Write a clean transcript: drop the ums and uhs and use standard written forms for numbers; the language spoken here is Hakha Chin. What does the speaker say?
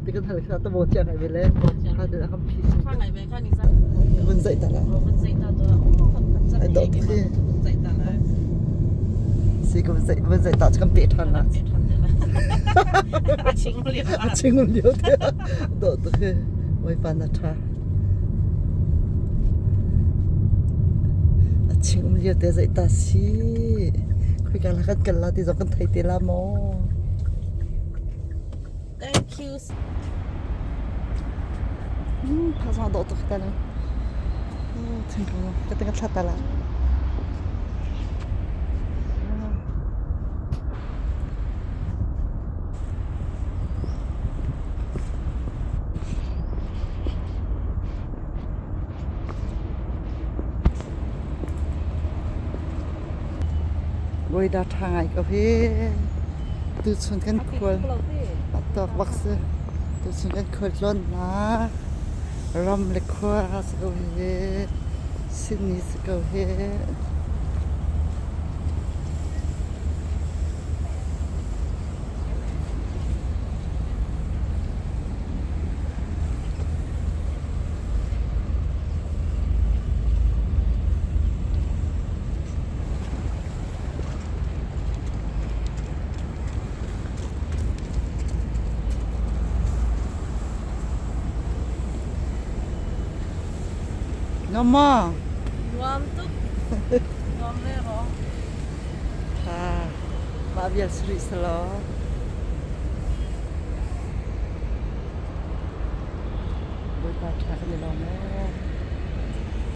Ti kan hal kha ta bo chiang ai ve le ha te kan phi sin vun zaih ta la ai dawh tuk hi si ka vun zaih vun zaih ta cu kan pe ṭhan la a ching lio te dawh tuk hi Bawipa na ṭha a ching um lio te zaih ta si khoika la kan kal la ti zong kan thei te la maw. Thank you. Phazang dawh tuk ta na. Thingkung ka tinga thla ta la. Bawi dah ṭha ngai ko hi. Tuchun kan khual a tawk bak si. Tuchun kan khual tlawnnak ram le khua si ko hi. Sydney si ko hi. Nuam maw? Nuam tuk. Nuam ve maw? Tha. Mah vial si rih selaw. Bawipa ṭha kan i lawm ee.